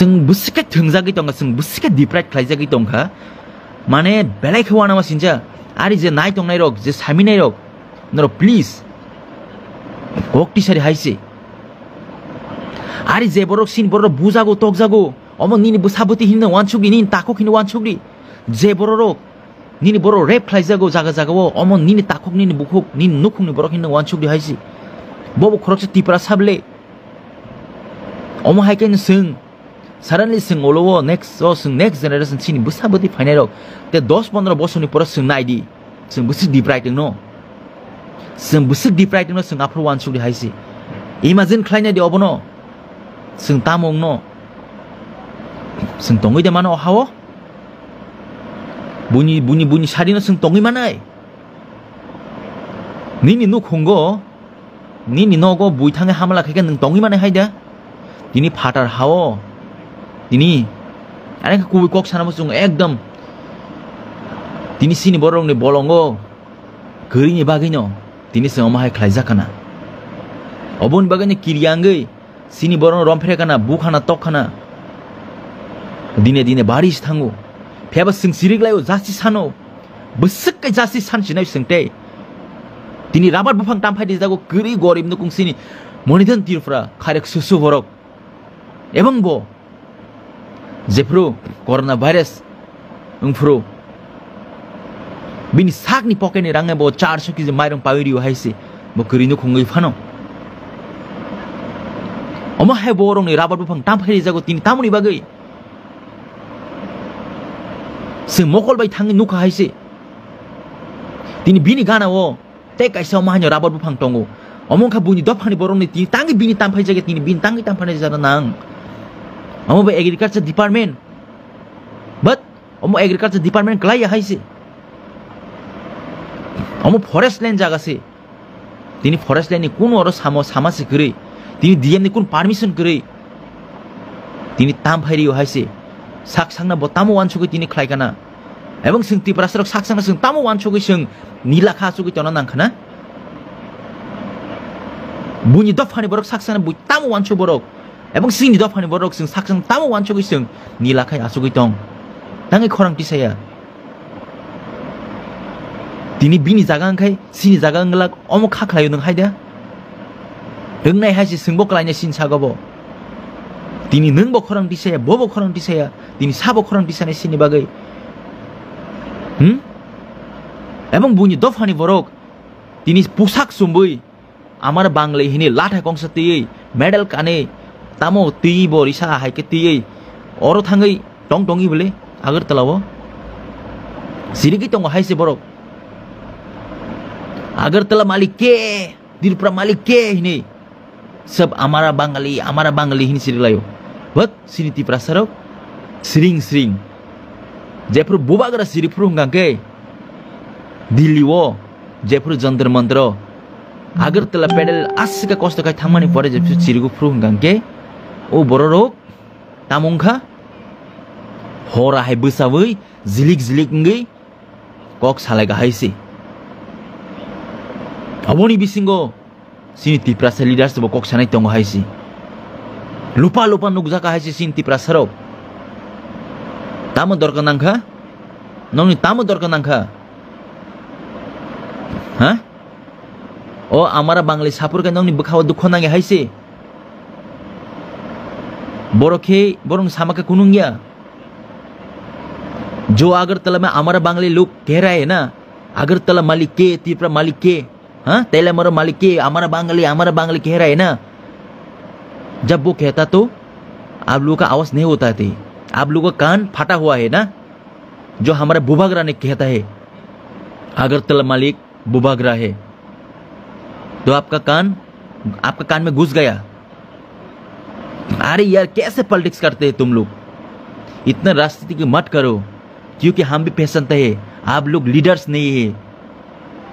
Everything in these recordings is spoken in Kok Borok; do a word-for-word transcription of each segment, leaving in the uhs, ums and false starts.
Chwng bwswk khe thwngjagwi tongkha, chwng bwswk khe deprive khlaijagwi tongkha. Mane belai khe uanama sincha. Ari je nai tongnai rok, je saminai rok, norok please kok tisari hai se. Ari je borok sin borok bujago, tokjago, omo nini bwsa bwtwi hinwi uansukdi, nini takhuk hinwi uansukdi. Je borok rok nini borok rape khlaijago jaga jaga o, omo nini takhuk, nini bukhuk, nini nukhungni borok hinwi uansukdi hai se. Bobo khoroksa Tiprasa bwle. Omo hai khe no chwng suddenly chwng ulo o next o chwng next generation chini bwsa bwtwi phainai rok te dos pondro bosorni pore chwng nai di, chwng bwswk deprive wngno, chwng bwswk deprive wngno chwng aphuru uansukdi hai se. Imagine khlainai di obono, chwng tamo wngno, chwng tongwi de mano o ha-o? Buini, buini, buini sadino chwng tongwi manai? Nini nukhungo, nini nogo bui thangwi hamla khaikhe nwng tongwi manai hai da? Tini phatar ha-o. Tini, are khe kubui kok sanamo chwng ekdom. Tini chini borokni bolongo kwrwini bagwino tini chwng omo hai khlaijak khana. Oboni bagwino kiriya wngwi chini borokno romphre khana, bu khana, tok khana. Dine dine bari se thango. Phiya ba chwng sirik laio, jasi sano. Bwswk khe jasi san sinai chwng tei. Tini rabar buphang tamphai rijago kwrwi gorib nukung chini Monithan Tripura khairok susu borok. Ebong bo jephru corona virus wngphru bini sakni pocket ni rang bo charso kg mairung pawi rio hai se bo kwrwi nukhungwi phano. Omo hai borokni rabar buphang tamphai rijago tini tamoni bagwi chwng mokol bai thangwi nukha hai se. Tini bini gana o tei kaisa omo haino rabar buphang tongo. Omo wngkha buini dophani borokni tini tangwi bini tamphai jagwi tini bini tangwi tamphai jagwi nang. Omo bai agriculture department. But omo agriculture department kwlai ya hai se. Omo forest land jaga se. Tini forest land ni kunu oro samo sama se kwrwi. Tini D M ni kun permission kwrwi. Tini tamphai rio hai se. Sak sakna bo tamo uansugwi tini khlai kana. Ebong chwng Tiprasa rok sak sakna chwng tamo uansugwi chwng nila kha achugwi tongna nang khana. Buini dophani borok sak sakna bui tamo uansuk borok. Ebong chini dophani borok chwng sak sakna tamo uansugwi chwng nila khai achugwi tong. Tangwi khorang tisaya. Tini bini jaga wngkhai, chini jaga wngla omo kha khlaio nwng hai da? Wngnai hai se chwngbo kwlainai chini sago bo. Tini nwngbo khorang tisaya, bobo khorang tisaya, tini sabo khorang tisanai chini bagwi. Hmm? Ebong buini dophani borok tini pusak chumbwi Amar Bangli hini lathai kongsa twiwi medal kanwi tamo twiwi bo risa hai khe twiwi oro thangwi tong tongwi bwle Agartala o sirigwi tongo hai se borok. Agartala malik ke, Tripura malik ke hini sab amara Bangali, amara Bangali hini siriklaio. But sini Tiprasa rok siring siring. Jephru bubagra siri phuru hwnkha khe Delhi o jephru Jantar Mantar o Agartala pedal aswk khe kosto khai thangmani pore jephru chirigo phuru hwnkha khe o bororok tamo wngkha hora hai bwchawi jilik jilik wngwi kok salai kahai se. Aboni bisingo chini Tiprasa leaders bo kok sanai tongo hai se. Lupa lupa nukjaka hai se chini Tiprasa rok. Tamo dorkar nangkha? Nongni tamo dorkar nangkha? Ha? O amara Bangli sapur khe nongni bwkhao dukho nangi hai se. Borok khe borok sama khe kunung ya. Jo Agartala mein amara Bangli log keh raha hai na, Agartala malik ke, Tripura malik ke? हाँ, तेलमरो मालिक के, हमारा बंगाली, हमारा बंगाली कह रहा है ना? जब वो कहता तो आप लोगों का आवाज नहीं होता थी। आप लोगों का कान फटा हुआ है ना? जो हमारा बुबागरा ने कहता है, अगरतला मालिक बुबागरा है, तो आपका कान, आपका कान में घुस गया। अरे यार, कैसे पॉलिटिक्स करते हैं तुम लोग? इतना राजनीति की मत करो, क्योंकि हम भी पहचानते हैं, आप लोग लीडर्स नहीं है,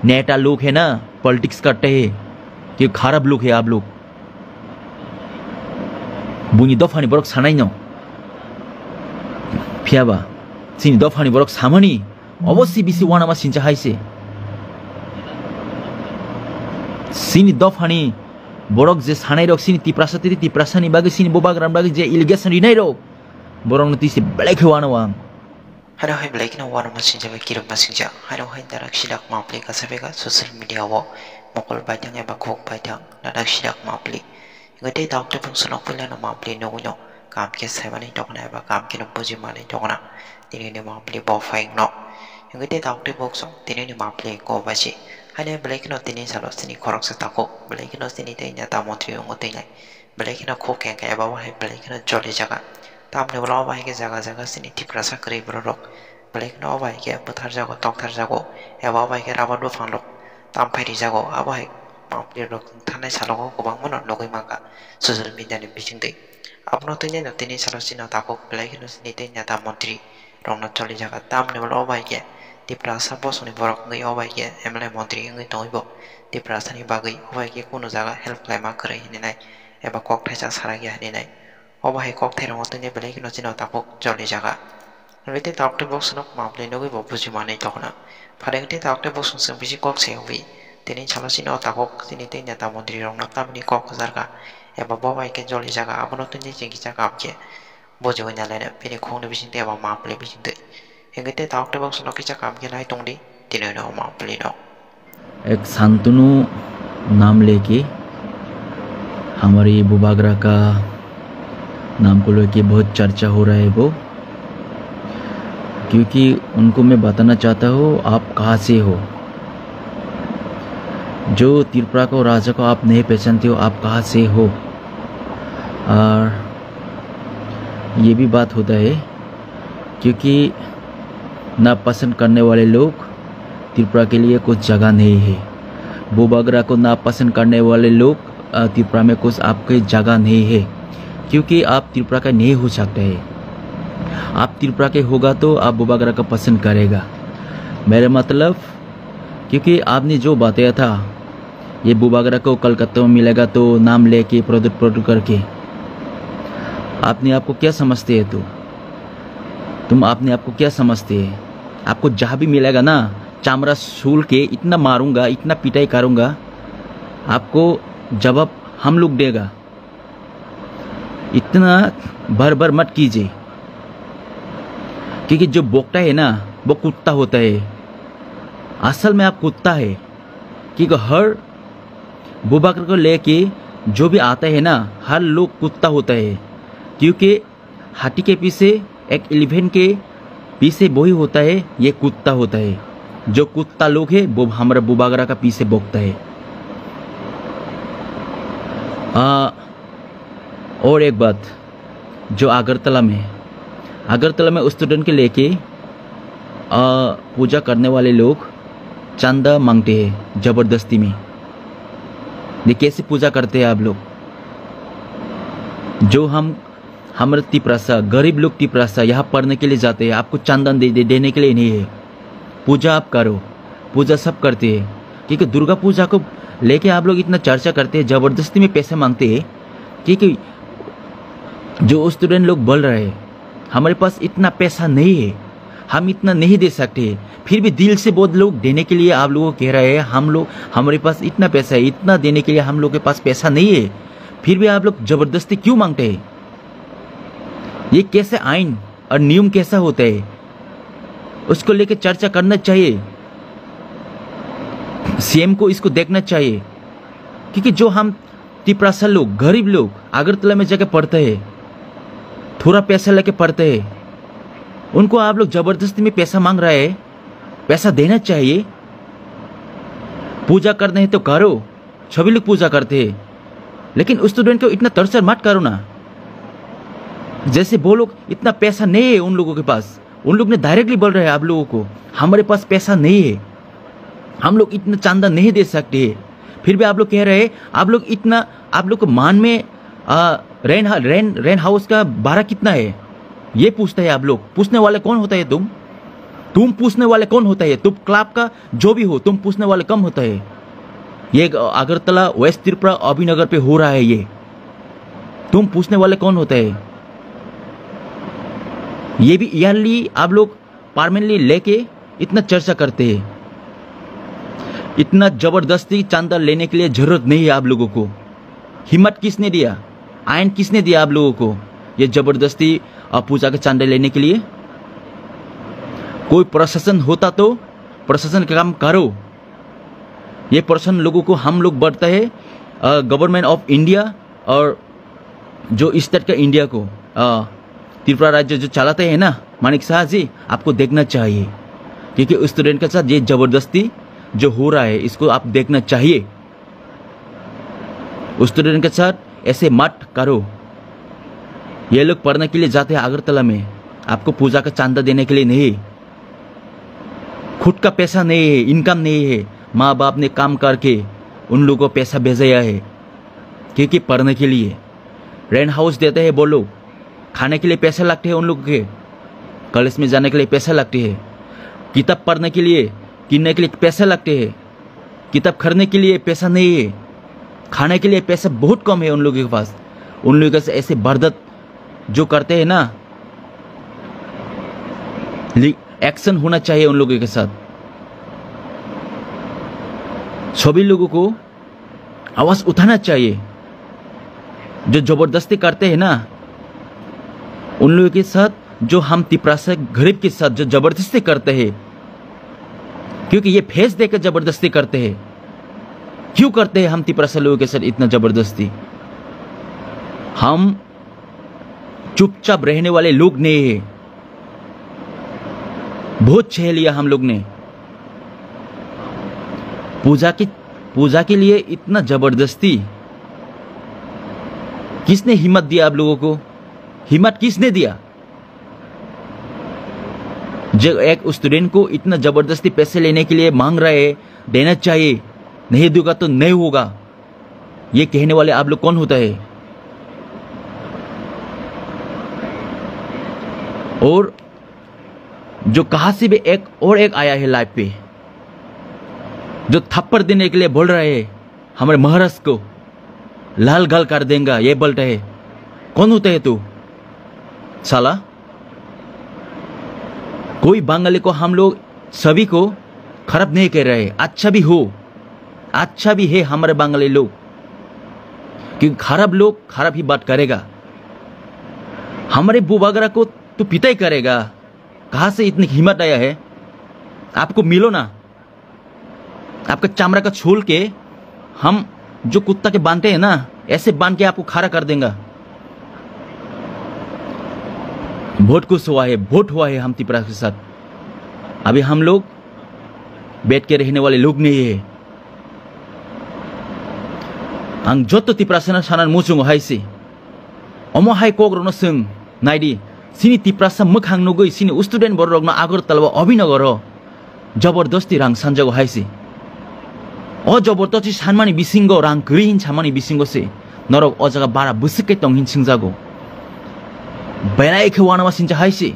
नेता लोग है ना, पॉलिटिक्स करते हैं, कि खराब लोग है आप लोग। Buini dophani borok sanai no. Phiya ba, chini dophani borok samani, obo si bisi uanama sincha hai se. Chini dophani borok je sanai rok, chini Tiprasa tei Tiprasa ni bagwi, chini bubagra ni bagwi je allegation rinai rok, Borokno twi se belai khe uanao ang. Haino hai belai kheno uanama singjak bai kirima singjak. Haino hai darak sidak mapli kasa bega social media o mokol baithang eba khuk baithang darak sidak mapli. Hingke tei tabuk tei bongso nok puila no mapli nugui no kam khe saimani tongna eba kam khe no bujimani tongna. Tini ni mapli bo phai no. Hingke tei tabuk tei bongso tini ni mapli ko baji. Haino belai kheno tini salo sini khoroksa takhuk belai kheno sini tei neta montri wngo twi nai. Belai kheno khuk khe khe eba wahai belai kheno joli jaga. Tamni ulo wahai khe jaga jaga sini Tiprasa kwrwi borok rok. Belai kheno o bai khe bwthar jago, tokthar jago, eba o bai khe rabar buphang rok tam phai ri jago. Abo hai mapli rok thanai salogo kwbangma no nugui mankha social media ni bisingtwi. Abono twi no tini salo chini takhuk belai kheno sini tei neta montri rok no choli jaga. Tamni ulo o bai khe Tiprasa bosongni borok wngwi o bai khe M L A montri wngwi tongwi bo Tiprasa ni bagwi o bai khe kunu jaga help khlaima kwrwi hinwi nai eba kok thaisa sarakya hinwi nai. Obo hai kok thairok tongya belai kheno chini o tabuk joli jaga. Hwnkhe tei tabuk tei bok swnok mamlwi nugwi bo buji manwi tongna. Pharing tei tabuk tei bok song song bisi kok se wngwi tini salo chini o tabuk chini tei neta montri rokno tamni kok kwchar kha eba bo bai khe joli jaga abono tini chini kisa kam khe bujiwi nalaina bini khokni bisingtwi eba mamlwi bisingtwi. Hingke tei tabuk tei bok swnok kisa kam khe nai tongdi tini no mamlwi no. एक शांतनु नाम लेके हमारे ये बुबागरा का नाम को लेके बहुत चर्चा हो रहा है वो, क्योंकि उनको मैं बताना चाहता हूँ आप कहाँ से हो। जो त्रिपुरा को राजा को आप नहीं पहचानते हो, आप कहाँ से हो। और ये भी बात होता है, क्योंकि नापसंद करने वाले लोग त्रिपुरा के लिए कुछ जगह नहीं है। बुबागरा को नापसंद करने वाले लोग, अ, त्रिपुरा में कुछ आपके जगह नहीं है, क्योंकि आप त्रिपुरा का नहीं हो सकते हैं। आप त्रिपुरा के होगा तो आप बुबागरा का पसंद करेगा। मेरा मतलब, क्योंकि आपने जो बताया था, ये बुबागरा को कलकत्ता में मिलेगा तो नाम लेके प्रोडक्ट प्रोडक्ट करके, आपने आपको क्या समझते हैं तू? तुम अपने आप को क्या समझते हैं? आपको जहाँ भी मिलेगा ना, चामड़ा सूल के इतना मारूंगा, इतना पिटाई करूंगा, आपको जवाब हम लोग देगा। इतना भर भर मत कीजिए, क्योंकि जो बोकता है ना, वो कुत्ता होता है। असल में आप कुत्ता है, क्योंकि हर बुबाकर को लेके जो भी आता है ना, हर लोग कुत्ता होता है, क्योंकि हाथी के पीछे एक एलिफेंट के पीछे वही होता है, ये कुत्ता होता है। जो कुत्ता लोग है, वो हमारा बुबागरा का पीछे भोंकता है। आ, और एक बात, जो अगरतला में, अगरतला में उस स्टूडेंट के लेके, आ, पूजा करने वाले लोग चंदा मांगते हैं जबरदस्ती में। ये कैसे पूजा करते हैं आप लोग? जो हम हमारे तिपरासा, गरीब लोग तिपरासा यहाँ पढ़ने के लिए जाते हैं, आपको चंदन दे, दे, देने के लिए नहीं है। पूजा आप करो, पूजा सब करते हैं, क्योंकि दुर्गा पूजा को लेके आप लोग इतना चर्चा करते हैं, जबरदस्ती में पैसे मांगते हैं, क्योंकि जो स्टूडेंट लोग बोल रहे हैं, हमारे पास इतना पैसा नहीं है, हम इतना नहीं दे सकते, फिर भी दिल से बहुत लोग देने के लिए आप लोगों को कह रहे हैं, हम लोग, हमारे पास इतना पैसा है, इतना देने के लिए हम लोग के पास पैसा नहीं है, फिर भी आप लोग जबरदस्ती क्यों मांगते हैं? ये कैसे आइन और नियम कैसा होता है, उसको लेके चर्चा करना चाहिए। सीएम को इसको देखना चाहिए, क्योंकि जो हम तिपरासा लोग, गरीब लोग अगरतला में जाके पढ़ते हैं, थोड़ा पैसा लेके पढ़ते हैं, उनको आप लोग जबरदस्ती में पैसा मांग रहे हैं। पैसा देना चाहिए। पूजा करना है तो करो, सभी लोग पूजा करते हैं, लेकिन उस स्टूडेंट को इतना टॉर्चर मत करो ना। जैसे वो लोग, इतना पैसा नहीं है उन लोगों के पास, उन लोग ने डायरेक्टली बोल रहे हैं आप लोगों को, हमारे पास पैसा नहीं है, हम लोग इतना चांदा नहीं दे सकते हैं, फिर भी आप लोग कह रहे हैं, आप लोग इतना, आप लोग को मान में, आ, रेंट हा-, रेंट, रेंट हाउस का भाड़ा कितना है, ये पूछता है आप लोग। पूछने वाले कौन होता है तुम? तुम पूछने वाले कौन होता है? तुम क्लब का जो भी हो, तुम पूछने वाले कम होता है। ये अगरतला, वेस्ट त्रिपुरा, अभिनगर पे हो रहा है ये। तुम पूछने वाले कौन होता है? ये भी ईयरली आप लोग परमानेंटली लेके इतना चर्चा करते हैं। इतना जबरदस्ती चंदा लेने के लिए जरूरत नहीं है आप लोगों को। हिम्मत किसने दिया? आयन किसने दिया आप लोगों को? ये जबरदस्ती, अ, पूजा के चंदा लेने के लिए? कोई प्रशासन होता तो प्रशासन का काम करो। ये प्रशासन लोगों को हम लोग बढ़ता है, अ, गवर्नमेंट ऑफ इंडिया और जो स्टेट का इंडिया को, अ, त्रिपुरा राज्य जो चलाते हैं ना, मानिक शाह जी, आपको देखना चाहिए, क्योंकि उस स्टूडेंट के साथ ये जबरदस्ती जो हो रहा है, इसको आप देखना चाहिए। उस स्टूडेंट के साथ ऐसे मत करो। ये लोग पढ़ने के लिए जाते हैं अगरतला में, आपको पूजा का चांदा देने के लिए नहीं। खुद का पैसा नहीं है, इनकम नहीं है, माँ बाप ने काम करके उन लोगों को पैसा भेजाया है, क्योंकि पढ़ने के लिए रेंट हाउस देते हैं वो लोग, खाने के लिए पैसा लगते हैं उन लोगों के, कॉलेज में जाने के लिए पैसा लगते हैं, किताब पढ़ने के लिए, किनने के लिए पैसा लगते हैं। किताब खरीदने के लिए पैसा नहीं है, खाने के लिए पैसा बहुत कम है उन लोगों के पास। उन लोगों के साथ ऐसे वारदात जो करते हैं ना, एक्शन होना चाहिए उन लोगों के साथ। सभी लोगों को आवाज उठाना चाहिए। जो जबरदस्ती करते हैं ना, उन लोगों के साथ, जो हम तिपरासा गरीब के साथ जो जबरदस्ती करते हैं, क्योंकि ये भेज देकर जबरदस्ती करते हैं। क्यों करते हैं हम तिपरासा लोगों के साथ इतना जबरदस्ती? हम चुपचाप रहने वाले लोग नहीं है। बहुत झेल लिया हम लोग ने। पूजा की, पूजा के लिए इतना जबरदस्ती, किसने हिम्मत दिया आप लोगों को? हिम्मत किसने दिया? जो एक स्टूडेंट को इतना जबरदस्ती पैसे लेने के लिए मांग रहा है, देना चाहिए, नहीं दूंगा तो नहीं होगा, ये कहने वाले आप लोग कौन होता है? और जो कहां से भी एक और एक आया है लाइफ पे, जो थप्पड़ देने के लिए बोल रहा है हमारे महाराज को, लाल गाल कर देंगा, ये बोलता है। कौन होता है तू साला? कोई बंगाली को हम लोग सभी को खराब नहीं कह रहे, अच्छा भी हो, अच्छा भी है हमारे बंगाली लोग, क्योंकि खराब लोग खराब ही बात करेगा। हमारे बुबागरा को तो पिटाई करेगा। कहाँ से इतनी हिम्मत आया है? आपको मिलो ना, आपका चमड़ा का छूल के हम जो कुत्ता के बांधते हैं ना, ऐसे बांध के आपको खड़ा कर देंगे। बहुत कुछ हुआ है, बहुत हुआ है हम तिपरा के साथ। अभी हम लोग बैठ के रहने वाले लोग नहीं है। Ang joto Tiprasa no sanan muchungo hai se. Omo hai kok rokno chwng nai di. Chini Tiprasa mwkhang nugwi chini student borok rokno Agartala o Abhinagar o jabardasti rang sanjago hai se. O jabardasti sanmani bisingo, rang kwrwi hin samani bisingo se norok o jaga bara bwswk khe tong hin swngjago. Belai khe uanama sincha hai se.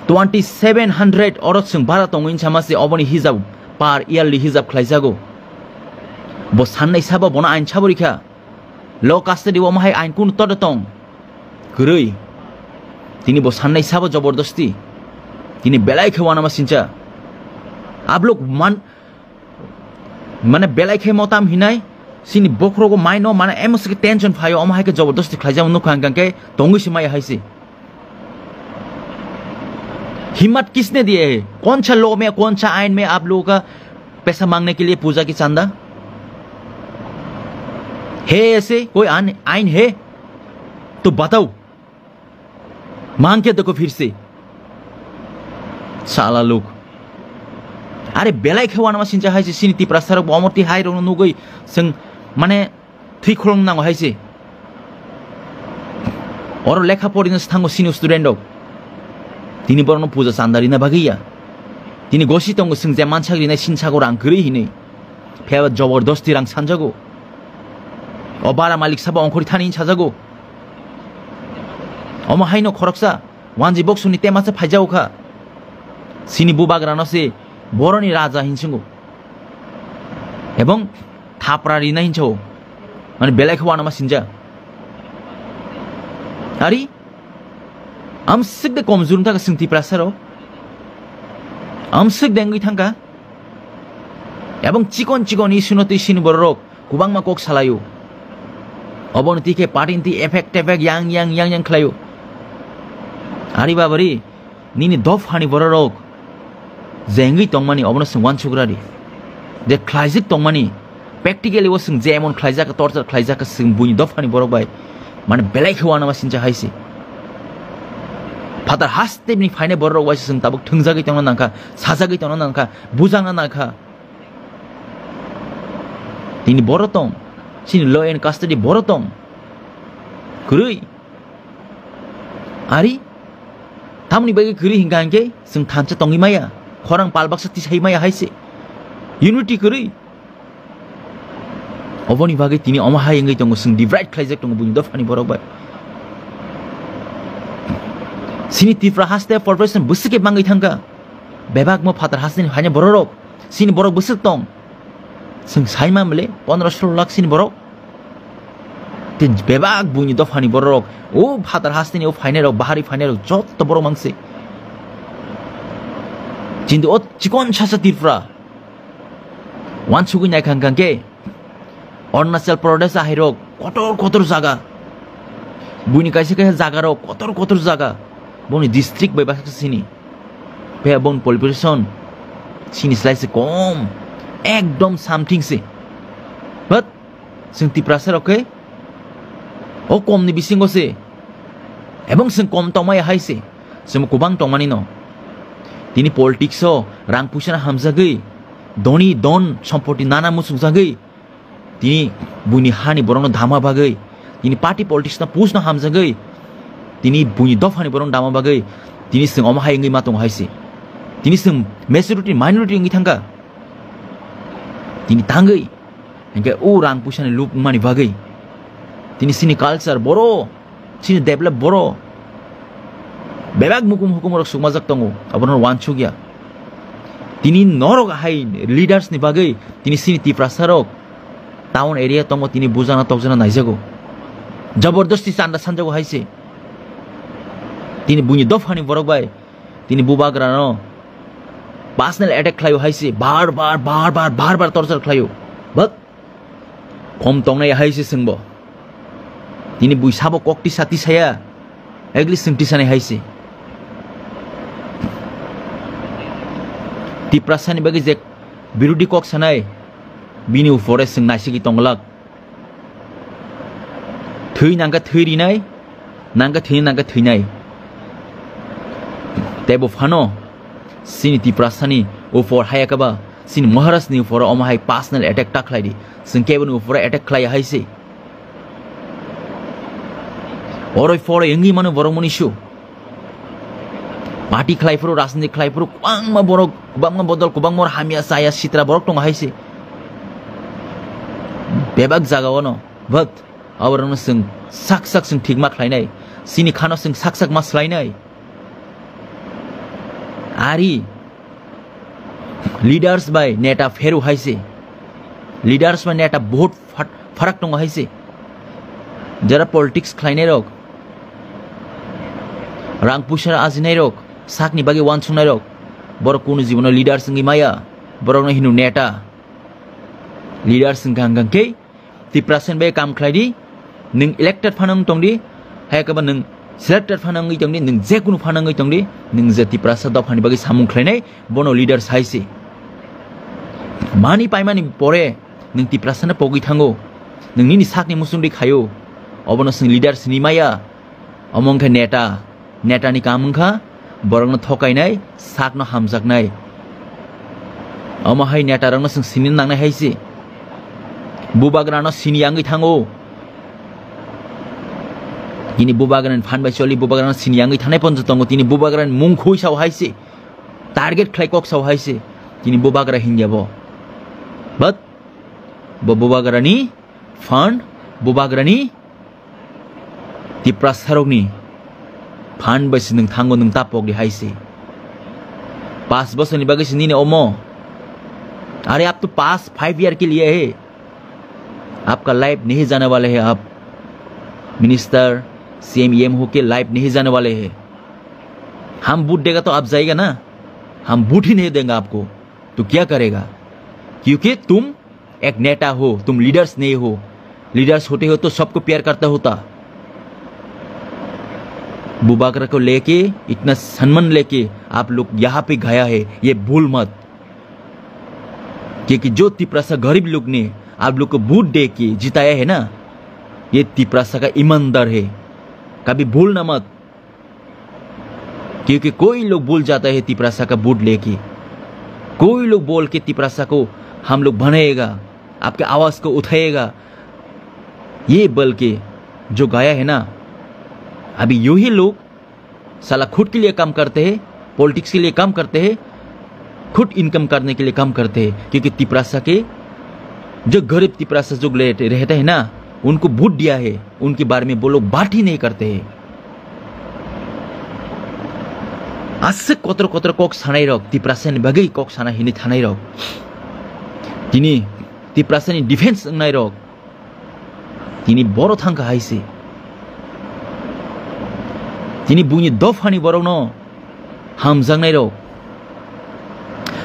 Twenty seven hundred oro chwng bara tongo hinsa ma se, oboni hijab per yearly hijab khlaijago. Bo sannai sabo bono ain sabo rikha. Lo custody o mahai ain kunu todo tong. Kwrwi. Tini bo sannai sabo jabardasti. Tini belai khe uanama sincha. Ablok man, mane belai khe motam hinai, sini bokhrogo maino mane emo sike tension phaio, omo hai khe jabardasti khlaijak nukha hwnkha khe tongwi se maya hai se. हिम्मत किसने दिए है? कौन सा लॉ में, कौन सा आइन में आप लोगों का पैसा मांगने के लिए पूजा की चंदा? है ऐसे कोई आन-, आइन है? तो बताओ। मांग के देखो फिर से। साला लोग। Are belai khe uanama sincha hai se sini Tiprasa rok bo omorti hai rok nugwi seng mane thwi khulong nango hai se. Oro lekha porina se thango sini student rok. Tini borokno puja chanda rina bagwi ya. Tini gosi tongo seng je mansak rinai sinsago rang kwrwi hinwi. Phiya ba jabardasti rang sanjago. O bara malik sabo ongkhorwi thani hinwi sajago. Omo haino khoroksa wanji boksuni tema se phaijago kha. Sini bubagrano se boroni raja hinsingo. Ebong thapra rina hinsago. Mane belai khe uanama sinja. Ari? Amswk de komjur wngkha sing Tiprasa rok. Amswk de wngwi thangkha. Ebong chikon chikon issue no twi sini borok rok kwbangma kok salaio. Obono twi khe party ni twi effect effect yang yang yang yang khlaio. Ari babari, nini dophani bororok jengwi tongmani obono chwng uansugra di. Je khlaijak tongmani, practically o chwng jemon khlaijak, torture khlaijak, chwng buini dophani borok bai mane belai khe uanama sincha hai se. Phatar haste ni phainai bororok bai chwng tabuk thwngjagwi tongna nangkha, sajagwi tongna nangkha, bujakna nangkha. Tini boro tong, chini law and custody boro tong. Kwrwi. Ari, tamoni bagwi kwrwi hingka hingke chwng thansa tongwi maya, khorang pal baksa tisai maya hai se. Unity kwrwi. Oboni bagwi tini omo hai wngwi tongo, chwng divide khlaijak tongo buini dophani borok bai. Chini Tripura haste population bwswk khe bangwi thangkha. Bebak mo phatar hasteni phainai bororok, chini borok bwswk tong. Chwng sai man bole pondro solo lakh chini borok. Tei bebak buini dophani bororok, o phatar hasteni o phainairok, bahari phainairok, jotto borok mangse. Chindi o chikon sasa Tripura. Wansugwi naikha hwnkha khe Arunachal Pradesh ahairok kotor kotor jaga. Buini kaisa kaisa jagarok kotor kotor jaga. Boni district bai baksa sini. Phiya boni population sini slai se kom. Ekdom something se. But chwng Tiprasa rok khe o kom ni bisingo se. Ebong chwng kom tongmaya hai se. Chwng kwbang tongmani no. Tini politics o rang puisa no hamjagwi, doni don sompoti nana muchungjagwi, tini buini hani borokno dama bagwi, tini party politics no push no hamjagwi, tini buini dophani borokno dama bagwi, tini chwng omo hai wngwi ma tongo hai se. Tini chwng majority minority wngwi thangkha. Tini tangwi, hinkhe o rang puisa ni lub wngmani bagwi, tini chini culture boro, chini develop boro, bebak mukum hukum rok sukmajak tongo, abono wansukya. Tini norok hai leaders ni bagwi tini chini Tiprasa rok town area tongo, tini bujana tokjana naijago, jabordosti chanda sanjago hai se. Tini buini dophani borok bai tini bubagra no personal attack khlaio hai se, bar bar bar bar bar bar torture khlaio. But Khom tongnai hai se chwngbo. Tini buisabo kok tisa tisaya, at least chwng tisanai hai se. Tiprasani bagwi je birodhi kok sanai, bini upore chwng naisigwi tongglak. Thwi nangkha thwi rinai, nangkha thwi nangkha thwinai. Teibo phano chini Tiprasani upor hayakaba, chini Maharajni uporo omo hai personal attack ta khlai di. Chwng keboni uporo attack khlai hai se. Oroi poroi wngwi mano borok moni su. Party khlai phuru, rajniti khlai phuru, kwbangma borok, kwbangma bodol, kwbangma hamya chaya sitra borok tongo hai se. Bebak jaga ono, but aborokno chwng sak sak chwng thikma khlainai. Chini khano chwng sak sak ma swlainai. Ari leaders bai neta pheru hai se. Leaders bai neta bahut phat-, pharak tongo hai se. Jara politics khlainai rok, rang puisa ajinai rok, sakni bagwi wansuknai rok, borok kunu jibono leaders wngwi maya, borokno hino neta. Leaders wngkha hwnkha khe Tiprasa ni bai kam khlai di, nwng elected phano wng tong di, hai khe ba nwng selected phano wngwi tong di, nwng je kunu phano wngwi tong di, nwng je Tiprasa dophani bagwi samung khlainai, bono leaders hai se. Mani paimani pore nwng Tiprasa no pogwi thango, nwng nini sakni musungdi khaio, obono chwng leaders hinwi maya. Omo wngkha neta. Netani kaam wngkha borokno thokainai, sakno hamjaknai. Omo hai netarokno chwng sini nangnai hai se. Bubagrano sini yangwi thango. Tini bubagrani phan bai choli, bubagrano sini yangwi thanai ponjo tongo. Tini bubagrani mung khui sao hai se. Target khlai kok sao hai se. Tini bubagra hingya bo. But bo bubagrani phan, bubagrani Tiprasarokni phan bai se nwng thango, nwng ta pok di hai se. Panch bosorni bagwi se nini omo. अरे आप तो पास five year के लिए है, आपका लाइफ नहीं जाने वाले है। आप मिनिस्टर, सीएम, ईएम होके लाइफ नहीं जाने वाले है। हम वोट देगा तो आप जाएगा ना, हम वोट ही नहीं देंगे आपको, तो क्या करेगा? क्योंकि तुम एक नेता हो, तुम लीडर्स नहीं हो। लीडर्स होते हो तो सबको प्यार करता होता। बुबागरा को लेके इतना सम्मान लेके आप लोग यहाँ पे गया है, ये भूल मत। क्योंकि जो तिपरासा गरीब लोग ने आप लोग को वोट दे के जिताया है ना, ये तिपरासा का ईमानदार है। कभी भूलना मत। क्योंकि कोई लोग भूल जाता है तिपरासा का वोट लेके। कोई लोग बोल के तिपरासा को हम लोग बनाएगा, आपके आवाज को उठाएगा, ये बोल के जो गया है ना, अभी यही लोग साला खुद के लिए काम करते हैं, पॉलिटिक्स के लिए काम करते हैं, खुद इनकम करने के लिए काम करते हैं, क्योंकि तिपरासा के जो गरीब तिपरासा जो ले रहते हैं ना, उनको वोट दिया है, उनके बारे में वो लोग बात ही नहीं करते हैं। Aswk kotor kotor kok sanai rok, tiprasa ni bagwi kok sana hini thanai rok, tini tiprasa ni defense wngnai rok, tini boro thangkha hai se. Tini buini dophani borokno hamjaknai rok.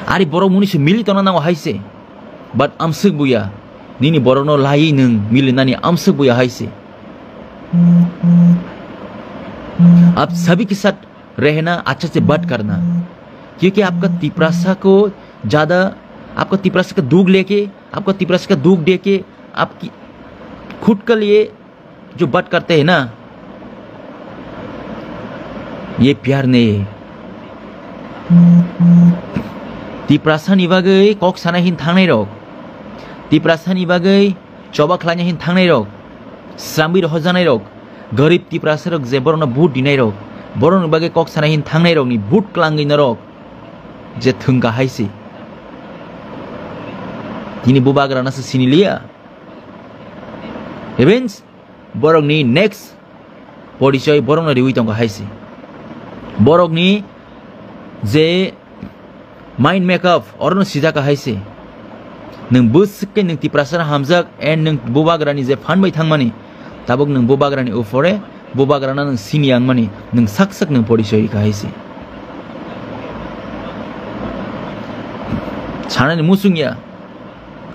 Ari borok muni se mili tongna nango hai se. But amswk buya. Nini borokno laiwi nwng milinani amswk buya hai se. आप सभी के साथ रहना अच्छा से बात करना, क्योंकि आपका तिपरासा को ज्यादा, आपका तिपरासा का दुख लेके, आपका तिपरासा का दुख देके, आपकी खुद के लिए जो बात करते हैं ना, ये प्यार नहीं है। Tiprasa ni bagwi kok sana hin thangnai rok, Tiprasa ni bagwi choba khlaina hin thangnai rok, srambi rohojanai rok, garib Tiprasa rok je borokno vote dinai rok, borokni bagwi kok sana hin thangnai rokni vote klangwi norok je thwngkha hai se. Tini bubagrano se siniliya. Revenge. Borokni next porichoi borokno riwi tongo hai se. Borokni je mind makeup orono sijak hai se. Nwng bwswk khe nwng Tiprasano hamjak and nwng bubagrani je phan bai thangmani, tabuk nwng bubagrani upore bubagrano nwng sini yang mani, nwng sak sak nwng porichoi kha hai se. Sanani muchung ya,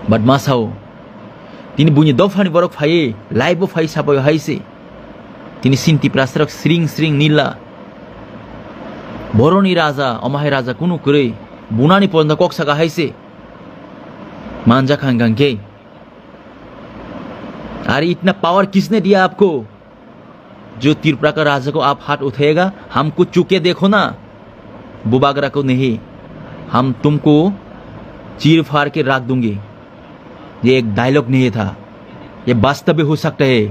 but ma sao. Tini buini dophani borok phaiwi, live bo phai sapaio hai se. Tini sin Tiprasarok sring sring nila. Boroni raja, omo hai raja kunu kwrwi. Bunani porno kok saka hai se. Manja khang khang khe. Are itna power kisne diya aapko? जो त्रिपुरा का राजा को आप हाथ उठाएगा, हमको छू के देखो ना, बुबागरा को नहीं, हम तुमको चीर फाड़ के रख दूंगी। ये एक डायलॉग नहीं था, ये वास्तव भी हो सकता है,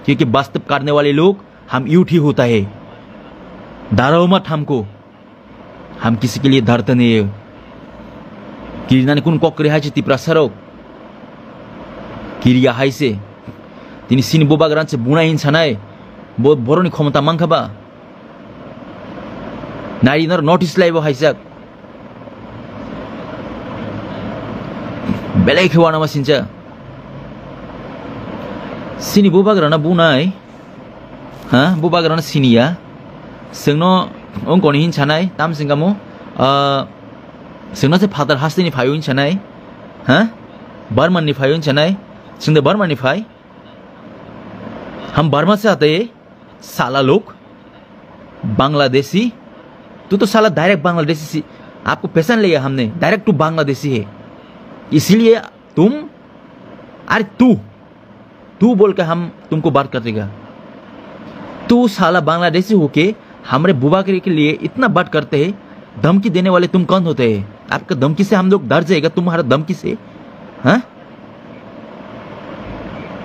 क्योंकि वास्तव करने वाले लोग हम यूथ ही होता है। डराओ मत हमको। Ham kisi kili dharta ne. Kirinani kun kok kri hai se Tiprasa rok. Kiriya hai se. Tini sini bubagrano se bunai hin sanai. Bo boroni khomota mankha ba. Nari nor notice laibo hai sak. Belai khe wanama sincha. Sini bubagrano bunai. Ha, bubagrano siniya. Sengno ongkoni hin sanai, tam singkamo, ah, sengno se phatar hasteni phaio hin sanai. Ha? Barman ni phaio hin sanai. Sengde Barman ni phai. हम बर्मा से आते हैं, साला लोग, बांग्लादेशी। तू तो साला डायरेक्ट बांग्लादेशी सी, आपको पहचान लिया हमने, डायरेक्ट तू बांग्लादेशी है, इसीलिए तुम, अरे तू, तू बोल के हम तुमको बात कर देगा। तू साला बांग्लादेशी होके हमारे बुबागरी के लिए इतना बात करते हैं, धमकी देने वाले तुम कौन होते हैं? आपका धमकी से हम लोग डर जाएगा, तुम्हारा धमकी से? हाँ?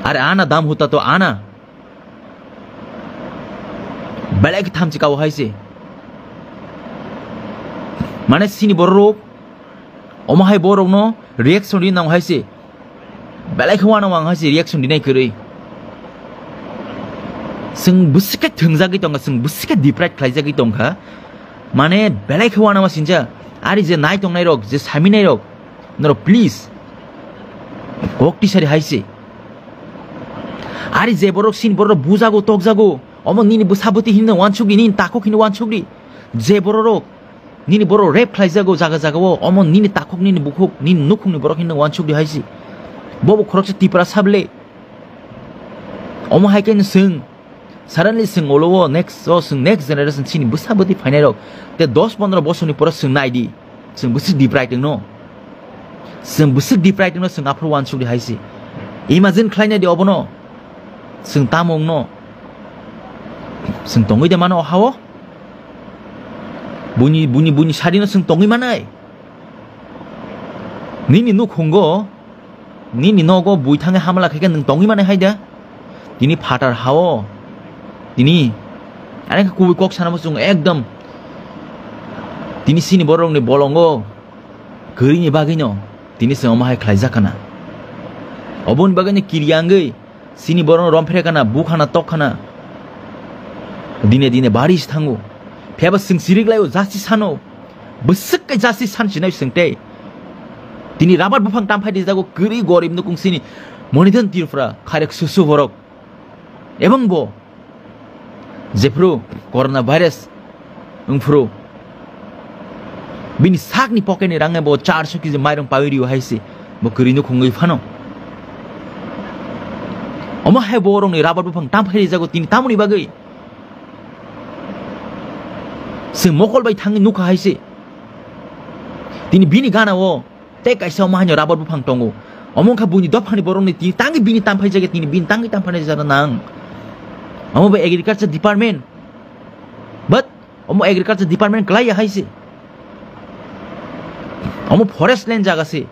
अरे आना, दम होता तो आना। Belai khe thamchi kao hai se. Mane sini borok rok, omo hai borok no reaction ri nang hai se. Belai khe wanama ang hai se reaction rinai kwrwi. Chwng bwswk khe thwngjagwi tongkha, chwng bwswk khe deprive khlaijagwi tongkha. Mane belai khe wanama sincha. Ari je nai tongnai rok, je saminai rok, norok please kok tisari hai se. Ari je borok sin borok bujago, tokjago, omo nini bwsa bwtwi hinwi wansukdi, nini takhuk hinwi wansukdi. Je borok rok nini borok rape khlaijago jaga jaga o, omo nini takhuk, nini bukhuk, nini nukhungni borok hinwi wansukdi hai se. Bobo khoroksa Tiprasa bwle. Omo hai khe no chwng suddenly chwng olo o next o chwng next generation chini bwsa bwtwi phainai rok te dos pondro bosorni pore chwng nai di, chwng bwswk deprive wngno, chwng bwswk deprive wngno chwng aphuru uansuk di hai se. Imagine khlai nai di obono, chwng tamo wngno, chwng tongwi de mano o ha-o? Buini, buini, buini sari no chwng tongwi manai? Nini nukhungo, nini nogo bui thangwi hamla khaikhe nwng tongwi manai hai da? Tini phatar ha-o, tini, ani khe kubui kok sana muchung ekdom. Tini chini borokni bolongo kwrwini bagwino tini chwng omo hai khlaijak kana. Oboni bagwino kiriya wngwi chini borokno romphre kana, bukhana, tokkhana. Dine dine bari se thango. Phiyaba chwng sirik laio, jasi sano. Bwswk khe jasi san sinai chwng tei. Tini rabar buphang tamphai rijago kwrwi gorib nukung chini Monidhan Tripura, khairok susu borok. Ebong bo jephru corona virus wngphru bini sakni pocket ni rang bo charso kg mairung pawi rio hai se bo kwrwi nukhungwi phano. Omo hai borokni rabar buphang tamphai rijago tini tamoni bagwi chwng mokol bai thangwi nukha hai se. Tini bini gana o tei kaisa omo haino rabar buphang tongo. Omo wngkha buini dophani borokni tini tangwi bini tamphai jagwi tini bini tangwi tamphai jagwi nang. Omo bai agriculture department. But omo agriculture department kwlai ya hai se. Omo forest land jaga se.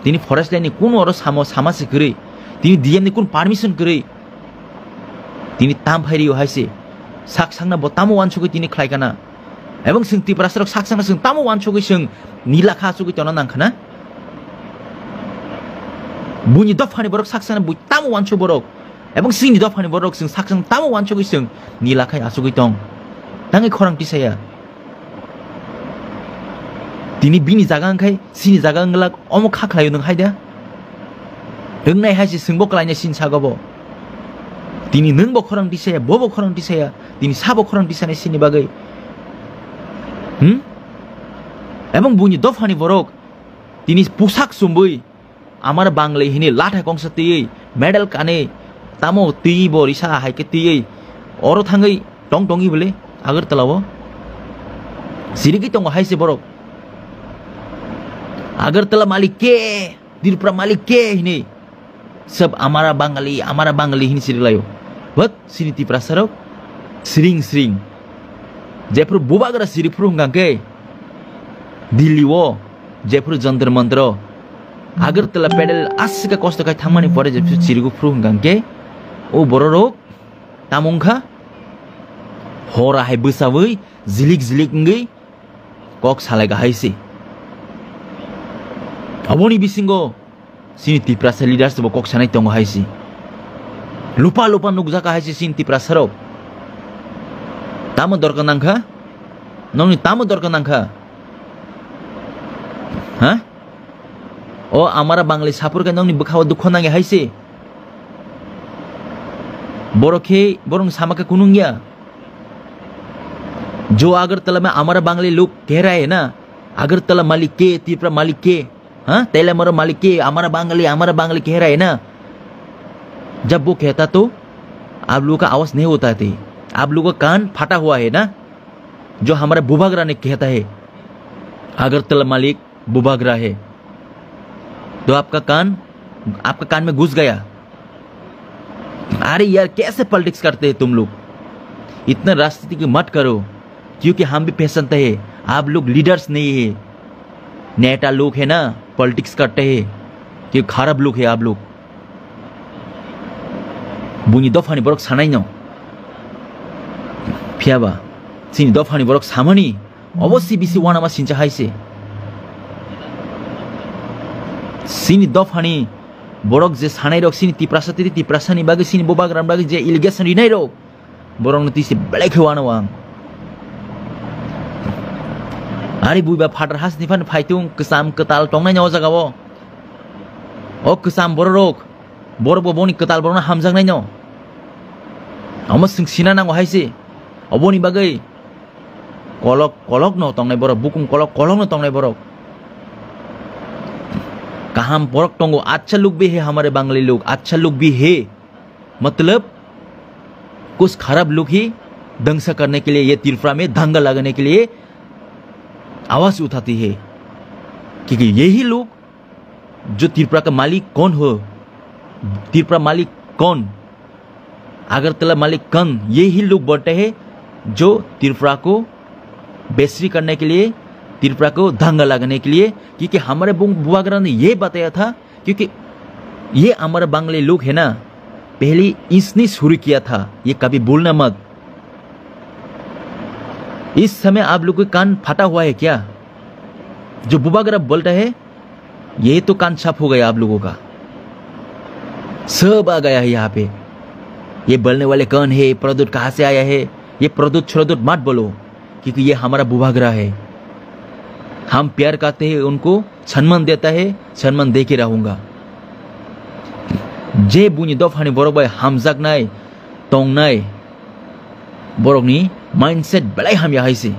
Tini forest land ni kunu oro samo sama se kwrwi. Tini D M ni kun permission kwrwi. Tini tamphai rio hai se. Sak sakna bo tamo uansugwi tini khlai kana. Ebong chwng Tiprasa rok sak sakna chwng tamo uansugwi chwng nila kha asugwi tongna nang khana. Buini dophani borok sak sakna bui tamo uansuk borok. Ebong chini dophani borok chwng sak sakna tamo uansugwi chwng nila khai asugwi tong. Tangwi khorang tisaya. Tini bini jaga wngkhai chini jaga wngla omo kha khlaio nwng hai da? Wngnai hai se chwngbo kwlainai chini sago bo. Tini nwngbo khorang tisaya, bobo khorang tisaya, tini sabo khorang tisanai chini bagwi. Hmm? Ebong buini dophani borok tini pusak chumwi amar bangli hini lathai kongsa twiwi medal kanwi tamo twiwi bo risa hai khe twiwi oro thangwi tong tongwi bwle Agartala o sirigwi tongo hai se borok. Agartala malik ke, Tripura malik ke hini. Sab amara Bangali, amara Bangali hini siri layo. But sini Tiprasa rok siring siring. Jephru bubagra siri phuru hwnkha khe Delhi o, jephru Jantar Mantar o, Agartala pedal asika kosto khai thangmani pore jephru sirigu phuru hwnkha khe o bororok tamo wngkha hora hai bwchawi jilik jilik wngwi kok salai kahai se. Aboni bisingo chini Tiprasa leaders bo kok sanai tongo hai se. Lupa lupa nukjak hai se chini Tiprasa rok. Tamo dorkar nangkha? Nongni tamo dorkar nangkha? Ha? O amara Bangali sapur khe nongni bwkhao dukho nangi hai se. Borok khe, borokni sama khe kunung ya. जो अगरतला में हमारा बंगाली लोग कह रहा है ना, अगरतला मालिक के, त्रिपुरा मालिक के, हाँ, तेलमरो मालिक के, हमारा बंगाली, हमारा बंगाली कह रहा है ना, जब वो कहता तो आप लोगों का आवाज नहीं होता थी। आप लोगों का कान फटा हुआ है ना, जो हमारा बुबागरा ने कहता है, अगरतला मालिक बुबागरा है, तो आपका कान, आपका कान में घुस गया। अरे यार, कैसे पॉलिटिक्स करते हैं तुम लोग? इतना राजनीति की मत करो, क्योंकि हम भी पहचानते हैं, आप लोग लीडर्स नहीं है, नेता लोग है ना, पॉलिटिक्स करते हैं, कि खराब लोग है आप लोग। Buini dophani borok sanai no. Phiyaba, chini dophani borok samani, obo C B C wanama sincha hai se. Chini dophani borok je sanai rok chini Tiprasa tei Tiprasa ni bagwi chini bubagra ni bagwi je allegation rinai rok, borok no tisi belai khe wano ang. Ari buiba phatar hasni phani phaitung kwcham kwtal tongnai o jaga o. O kwcham borok rok, borok bo boni kwtal borok no hamjaknai no. Omo chwng sina nango hai se. Oboni bagwi kolok kolok no tongnai borok, bukum kolok kolok no tongnai borok. Kaham borok tongo, अच्छा लोग भी है हमारे बंगाली लोग, अच्छा लोग भी है। मतलब कुछ खराब लोग ही दंगा करने के लिए, ये त्रिपुरा में दंगा लगाने के लिए आवाज उठाती है, क्योंकि यही लोग जो त्रिपुरा का मालिक कौन हो, त्रिपुरा मालिक कौन, अगरतला मालिक कौन, यही लोग बोलते हैं जो त्रिपुरा को बेसरी करने के लिए, त्रिपुरा को दंगा लगाने के लिए, क्योंकि हमारे बुंग-, बुआगरा ने ये बताया था, क्योंकि ये हमारे बांग्ले लोग है ना, पहले इसने शुरू किया था, ये कभी भूलना मत। इस समय आप लोग का कान फटा हुआ है क्या? जो बुबागरा बोलता है, ये तो कान साफ हो गया आप लोगों का, सब आ गया है यहाँ पे। ये बोलने वाले कौन है, प्रद्युत कहाँ से आया है, ये प्रद्युत श्रद्युत मत बोलो, क्योंकि ये हमारा बुबागरा है। हम प्यार करते हैं उनको, सम्मान देता है, सम्मान दे के रहूंगा। Je buini dophani borok bai hamjaknai, tongnai, borokni mindset belai hamya hai se.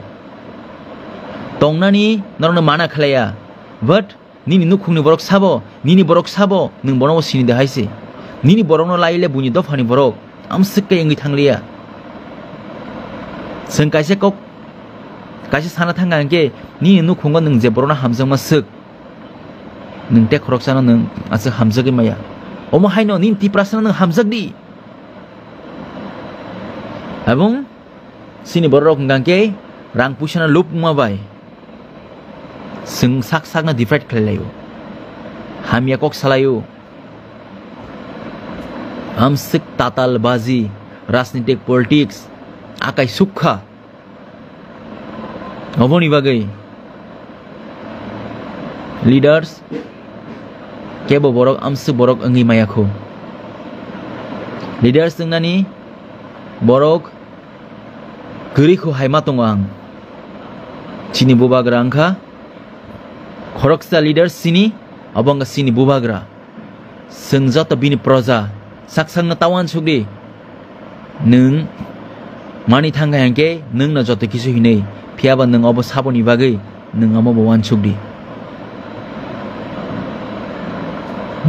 Tongnani norokno mana khlaiya, but nini nukhungni borok sabo, nini borok sabo, nwng bono bo sini de hai se. Nini borokno laile buini dophani borok amswk khe wngwi thangliya. Chwng kaisa kok, kaisa sana thangkha hwnkhe, nini nukhungo nwng je borokno hamjakma swk, nwng tei khoroksano nwng aswk hamjagwi maya. Omo haino nini Tiprasano nwng hamjak di. Abong sini borok hwnkha khe rang puisano lub wngma bai chwng sak sakno divide khlai laio, hamya kok salaio. Amswk tatal baji, rajnitik politics akai sukha. Oboni bagwi leaders kebo borok amswk borok wngwi maya kho. Leaders wngnani borok kwrwi kho hai ma tongo ang. Chini bubagra wngkha khoroksa leaders chini, obo wngkha chini bubagra. Chwng joto bini proja, sak sakno ta uansuk di. Nwng mani thangkha hwnkhe nwngno joto kisu hinwi, phiyaba nwng obo saboni bagwi nwng omo bo uansuk di.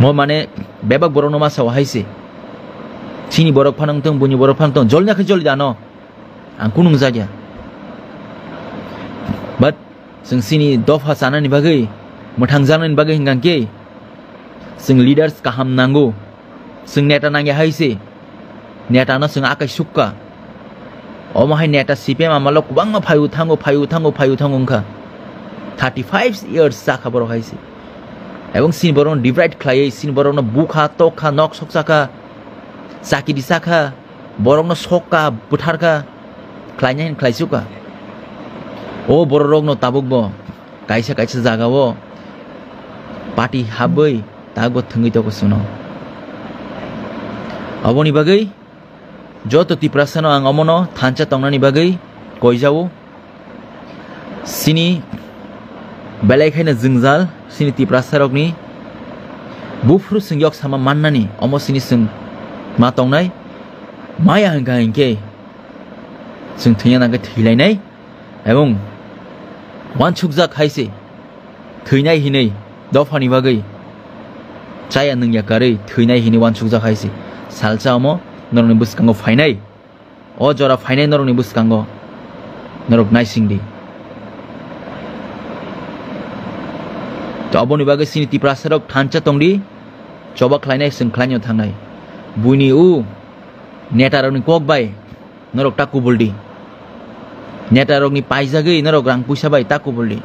Mo mane bebak borokno ma sao hai se. Chini borok phano wngtong, buini borok phano wngtong, jolni khe joli dano. Ang kunung jakya. But chwng chini dopha chanani bagwi, mwthang jaknani bagwi hwnkha khe chwng leaders kaham nango. Chwng neta nangya hai se. Neta no chwng akai sukka. Omo hai neta C P M amalo kwbangma phaio thango, phaio thango, phaio thango wngkha. Thirty five years chakha borok hai se. Ebong chini borokno divide khlaiwi, chini borokno bukha, tokha, nok sok chakha, chakiri chakha, borokno sokka, bwtharkha, khlainai hin khlaisukha. O bororokno tabukbo kaisa kaisa jagao party habwi tabukbo thwngwi tongo chwngno. Aboni bagwi joto Tiprasano ang omono thansa tongnani bagwi koijao. Chini belai khaino jwngjal, chini Tiprasarokni buphuru chwng yok sama mannani, omo chini chwng ma tongnai. Maya hwnkha hinkhe chwng thwina nangkhe thwilainai, ebong uansukjak hai se thwinai hinwi dophani bagwi chaya nungya karwi thwinai hinwi uansukjak hai se. Salsa omo norokni bwskango phainai. O jora phainai norokni bwskango norok naising di. To aboni bagwi chini Tiprasarok thansa tongdi, choba khlainai chwng khlaino thangnai. Buini u netarokni kok bai norok ta kubul di. Netarokni paijagwi norok rang puisa bai ta kubul di.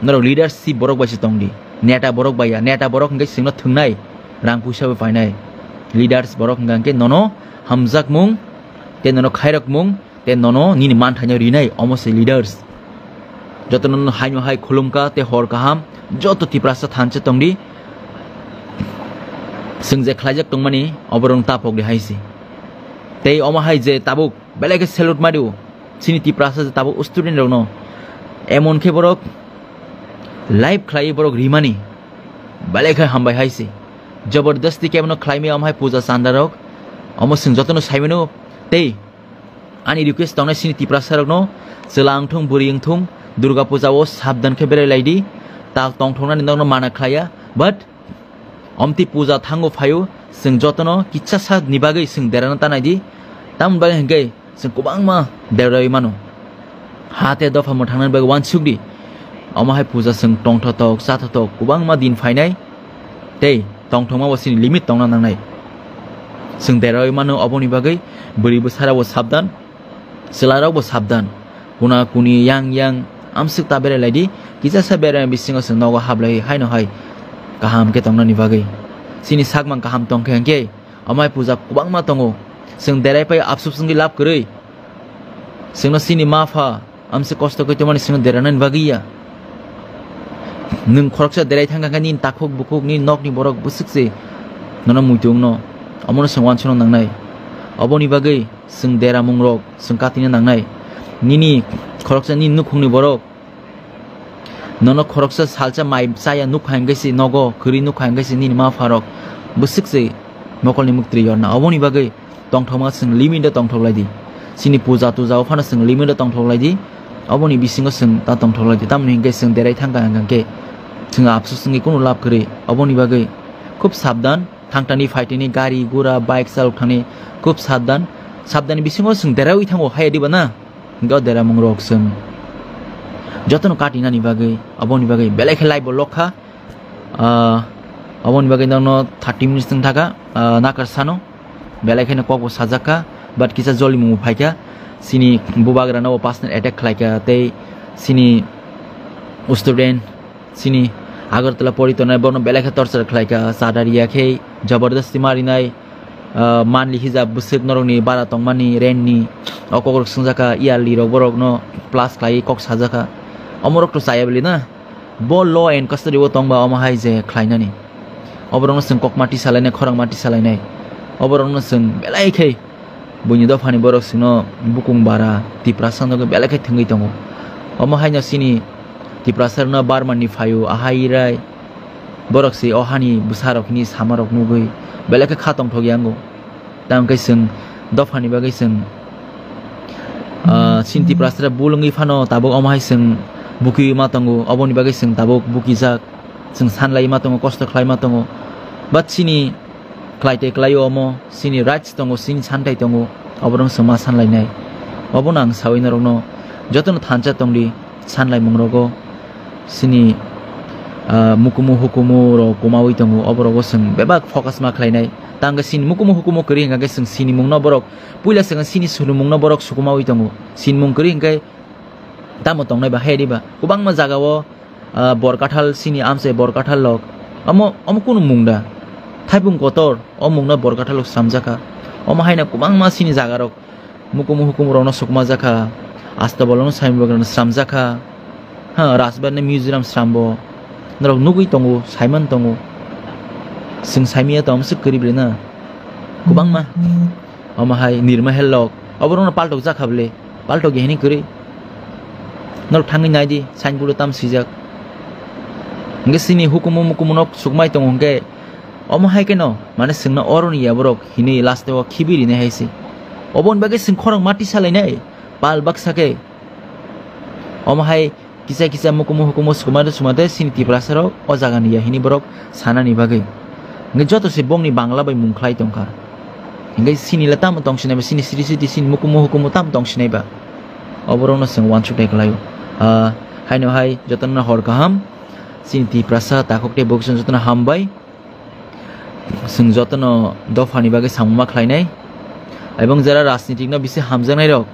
Norok leadership borok bai se tong di. Neta borok bai ya. Neta borok hwnkhe chwngno thwngnai, rang puisa bai painai. Leaders borok hwnkha hwnkhe nono hamjakmung tei nono khairokmung tei nono nini manthaino rinai, omo se leaders. Joto nono haino hai khulumkha tei hor kaham, joto Tiprasa thansa tongdi. Chwng je khlaijak tongmani oborok tapok di hai se. Tei omo hai je tabuk belai khe salute mari o chini Tiprasa je tabuk student rokno. Emon khe borok live khlai borok rimani belai khe hambai hai se. Jabardasti kebono khlaimaya omo hai puja chanda rok. Omo chwng jotono saimano tei ani request tongnai chini Tiprasa rokno, chwla wngthung, bwrwi wngthung, Durga puja o sabdan khe berai lai di. Ta tongthoknani nokno mana khlaiya, but omtwi puja thango phaio, Chwng jotono kisa sa ni bagwi chwng derano ta nai di. Tamoni bagwi hwnkhe chwng kwbangma deroi mano. Ha tei dopha mwthangnani bagwi uansuk di. Omo hai puja chwng tongthotok, chathotok kwbangma din phainai tei tongthokma bo chini limit tongna nangnai. Chwng deroi mano, oboni bagwi bwrwi bwsarokbo sabdan, chwlarokbo sabdan. Kuna kuni yang yang amswk ta berai lai di, kisa sa berai bisingo chwng nogo hablai haino hai kaham khe tongnani bagwi. Chini sakmang kaham tongkhe hwnkhe, omo hai puja kwbangma tongo. Chwng derai pai absuk wngwi lab kwrwi. Chwngno chini ma pha amswk kosto khe tongmani chwngno deranani bagwi ya. Nwng khoroksa derai thangkha khe nini takhuk bukhuk, nini nokni borok bwswk se nono muitu wngno. Omono chwng uansukna nangnai. Oboni bagwi chwng deramungrok chwng katina nangnai. Nini khoroksa nini nukhungni borok nono khoroksa salsa mai chaya nukha hwnkhe se nogo kwrwi nukha hwnkhe se nini ma pharok bwswk se mokolni muktwi yorna. Oboni bagwi tongthokma chwng limit o tongthok lai di. Chini puja tuja o phano chwng limit o tongthok lai di. Oboni bisingo chwng ta tongthok lai di. Tamoni hwnkhe chwng derai thangkha hwnkhe chwng absuk wngwi kunu lab kwrwi. Oboni bagwi khub sabdan. Thangtani phaitani gari gura bike chalok thani khub sabdan. Sabdani bisingo chwng deraiwi thango haya diba na? Hwnkhe o deramungrok chwng jotono katinani bagwi, oboni bagwi belai khe live bo lokha. Ah, oboni bagwi nokno thirty minutes thang thaka, ah, nakar sano belai kheno kokbo sajakha, but kisa jolimung bo phaikha. Chini bubagrano bo personal attack khlaikha tei chini student, chini Agartala pori tongnai borokno belai khe torture khlaikha, chada riya khe jabardasti marinai, ah, manli hijab bwswk norokni bara tongmani rentni o kokrok swngjakha, yearly rok borokno plus khlaiwi kok sajakha. Omorok to chaya bwlwi na, bo law and custody o tongba omo hai je khlainani. Oborokno chwng kokma tisalainai, khorangma tisalainai. Oborokno chwng belai khe buini dophani borok chwngno bukung bara Tiprasa no belai khe thwngwi tongo. Omo haino chini Tiprasa rokno Burma ni phaio ahai rai borok se o hani bwsa rok hini sama rok nugwi belai khe kha tongthok yango. Tamo khe chwng dophani bagwi chwng, ah, chini Tiprasa bul wngwi phano tabuk omo hai chwng bukiwi ma tongo, oboni bagwi chwng tabuk bukijak. Chwng sanlai ma tongo, kosto khlai ma tongo. But chini khlai tei khlaio omo, chini rights tongo, chini santai tongo, oborok chwng ma sanlainai. Obono ang sawi norokno jotono thansa tongdi, sanlaimung rogo chini, ah, mukumu hukumu rok kumawi tongo, oborogo chwng bebak focus ma khlainai. Tangkhe chini mukumu hukumu kwrwi hwnkha khe chwng sinimungno borok, puila chwng chini sinimungno borok sukumawi tongo. Sinimung kwrwi hwnkhe tamo tongnai ba, hai diba? Kwbangma jagao ah, Borkathal, chini amchai Borkathal lok. Omo, omo kunu mung da? Thaipung kotor, o mungno Borkathal lok sramjakha. Omo haino kwbangma chini jaga rok, mukumu hukumu rokno sukma jakha, Astabol rokno saimanrokno sramjakha. Ha, Rajbari ni museum srambo. Norok nugwi tongo, saiman tongo. Chwng saimanya tong, omo se kwrwi bwlwi na. Kwbangma. Omo hai Nirmahel lok. Oborokno paltok jakha bwle. Paltok ya hini kwrwi. Norok thangwi nai di, signboard o tam swijak. Hwnkhe chini hukumu mukumu nok sukmai tongo hwnkhe omo hai kheno, mane chwngno oroni ya borok hinwi last o khibi rinai hai se. Oboni bagwi chwng khorang ma tisa lainai, pal baksa khe. Omo hai kisa kisa mukumu hukumu sukmate sukmate chini Tiprasa rok o jaga ni ya hini borok sanani bagwi. Hwnkhe joto se bongni Bangla bai mung khlai tongkha. Hwnkhe chini le tamo tong sinai ba, chini sri sri sini mukumu hukumu tamo tong sinai ba. Oborokno chwng uansuknai khlaio. Ah, haino hai jotono hor kaham. Chini Tiprasa takhuk tei bokison jotono hambai. Chwng jotono dophani bagwi samung ma khlainai. Ebong jera rajnitik no bisi hamjaknai rok.